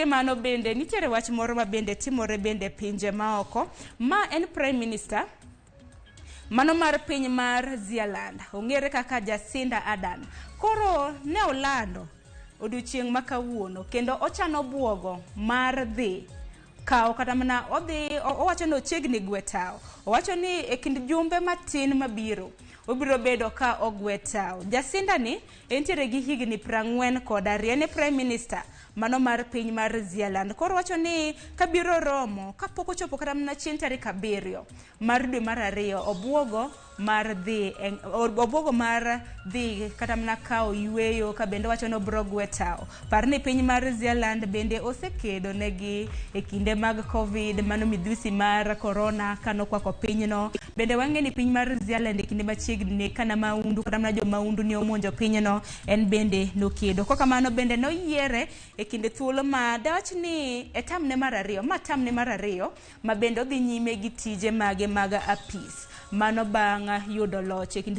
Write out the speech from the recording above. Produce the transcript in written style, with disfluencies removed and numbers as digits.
Mano bende nitiere wach moro ma bende timore bende e pinje maoko. Ma en Prime Minister mano mar piny mar Zealand, ong'ere kaka Jacinda Ardern. Koro ne olando odiochieng' ma kawuono kendo ochano buogo mar dhi kawo kata mana odhi owacho ni ochiegni gwe tawo. Owacho ni e kind jumbe matin mabiro obiro bedo ka ogwe tawo. Jacinda ni entiere gi higni 42, en e Prime Minister mano mar piny mar Zealand. Koro wacho ni kabiro romo kapok ochopo kata mana chieng' tarik 7 mar dwe mar 2, obuogo mar dhi obuogo mar dhi kata mana kawo yueyo, ka bende wacho ni obiro gwe tawo. Par ni piny mar Zealand bende osekedo negi e kinde mag Covid, mano midhusi mar corona kanokwako pinyno. Bende wang'e ni piny mar Zealand e kinde machiegni kana maundu kata mana jo maundu ne omonjo pinyno, en bende nokedo. Kok kamano bende noyiere e kinde thuolo ma dawach ni e tamne mar 2, ma tamne mar 2 ma bende odhi nyime gi tije mage mag apis. Mano bang' yudo loch e kind